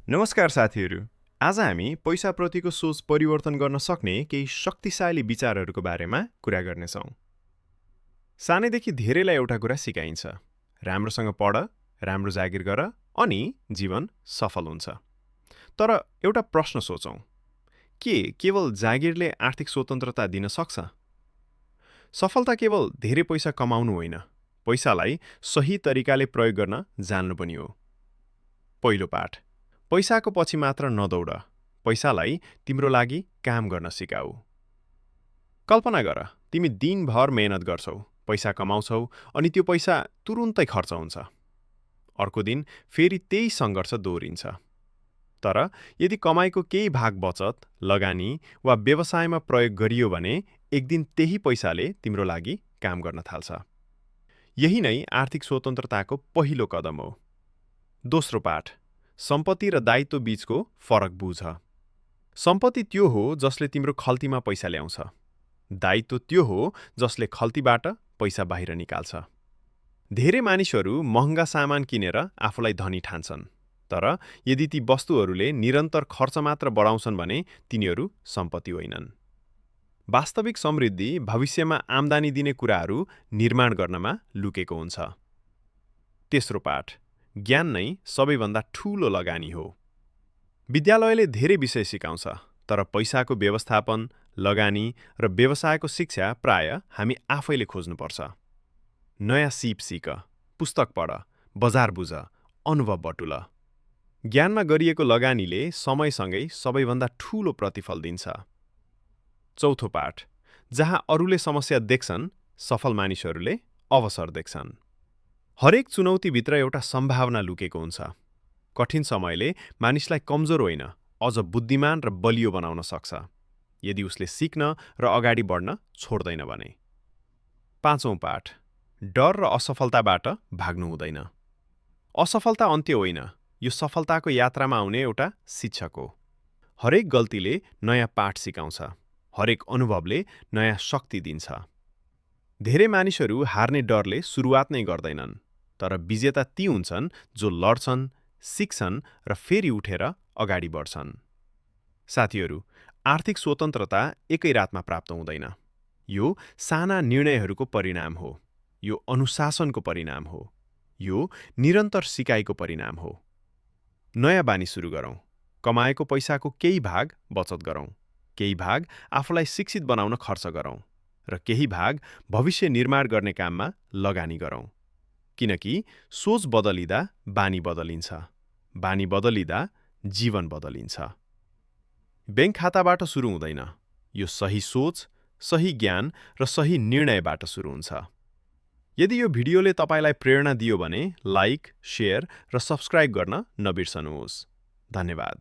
नमस्कार साथीहरू। आज हामी पैसाप्रतिको सोच परिवर्तन गर्न सक्ने केही शक्तिशाली विचारहरूको बारेमा कुरा गर्नेछौँ। सानैदेखि धेरैलाई एउटा कुरा सिकाइन्छ, राम्रोसँग पढ, राम्रो जागिर गर, अनि जीवन सफल हुन्छ। तर एउटा प्रश्न सोचौँ, के केवल जागिरले आर्थिक स्वतन्त्रता दिन सक्छ? सफलता केवल धेरै पैसा कमाउनु होइन, पैसालाई सही तरिकाले प्रयोग गर्न जान्नु पनि हो। पहिलो पाठ, पैसाको पछि मात्र नदौड, पैसालाई तिम्रो लागि काम गर्न सिकाऊ। कल्पना गर, तिमी दिनभर मेहनत गर्छौ, पैसा कमाउँछौ, अनि त्यो पैसा तुरुन्तै खर्च हुन्छ। अर्को दिन फेरि त्यही सङ्घर्ष दोहोरिन्छ। तर यदि कमाइको केही भाग बचत, लगानी वा व्यवसायमा प्रयोग गरियो भने एक दिन त्यही पैसाले तिम्रो लागि काम गर्न थाल्छ। यही नै आर्थिक स्वतन्त्रताको पहिलो कदम हो। दोस्रो पाठ, सम्पत्ति र दायित्व बीचको फरक बुझ। सम्पत्ति त्यो हो जसले तिम्रो खल्तीमा पैसा ल्याउँछ। दायित्व त्यो हो जसले खल्तीबाट पैसा बाहिर निकाल्छ। धेरै मानिसहरू महँगा सामान किनेर आफूलाई धनी ठान्छन्, तर यदि ती वस्तुहरूले निरन्तर खर्च मात्र बढाउँछन् भने तिनीहरू सम्पत्ति होइनन्। वास्तविक समृद्धि भविष्यमा आम्दानी दिने कुराहरू निर्माण गर्नमा लुकेको हुन्छ। तेस्रो पाठ, ज्ञान नै सबैभन्दा ठूलो लगानी हो। विद्यालयले धेरै विषय सिकाउँछ, तर पैसाको व्यवस्थापन, लगानी र व्यवसायको शिक्षा प्राय हामी आफैले खोज्नुपर्छ। नयाँ सिप सिक, पुस्तक पढ, बजार बुझ, अनुभव बटुल। ज्ञानमा गरिएको लगानीले समयसँगै सबैभन्दा ठूलो प्रतिफल दिन्छ। चौथो पाठ, जहाँ अरूले समस्या देख्छन्, सफल मानिसहरूले अवसर देख्छन्। हरेक चुनौतीभित्र एउटा सम्भावना लुकेको हुन्छ। कठिन समयले मानिसलाई कमजोर होइन, अझ बुद्धिमान र बलियो बनाउन सक्छ, यदि उसले सिक्न र अगाडि बढ्न छोड्दैन भने। पाँचौं पाठ, डर र असफलताबाट भाग्नु हुँदैन। असफलता अन्त्य होइन, यो सफलताको यात्रामा आउने एउटा शिक्षक हो। हरेक गल्तीले नयाँ पाठ सिकाउँछ, हरेक अनुभवले नयाँ शक्ति दिन्छ। धेरै मानिसहरू हार्ने डरले सुरुवात नै गर्दैनन्, तर विजेता ती हुन्छन् जो लड्छन्, सिक्छन् र फेरि उठेर अगाडि बढ्छन्। साथीहरू, आर्थिक स्वतन्त्रता एकै रातमा प्राप्त हुँदैन। यो साना निर्णयहरूको परिणाम हो, यो अनुशासनको परिणाम हो, यो निरन्तर सिकाइको परिणाम हो। नयाँ बानी सुरु गरौँ, कमाएको पैसाको केही भाग बचत गरौँ, केही भाग आफूलाई शिक्षित बनाउन खर्च गरौँ, र केही भाग भविष्य निर्माण गर्ने काममा लगानी गरौँ। किनकि सोच बदलिँदा बानी बदलिन्छ, बानी बदलिँदा जीवन बदलिन्छ। बैंक खाताबाट सुरु हुँदैन, यो सही सोच, सही ज्ञान र सही निर्णयबाट सुरु हुन्छ। यदि यो भिडियोले तपाईलाई प्रेरणा दियो भने लाइक, शेयर र सब्स्क्राइब गर्न नबिर्सनुहोस्। धन्यवाद।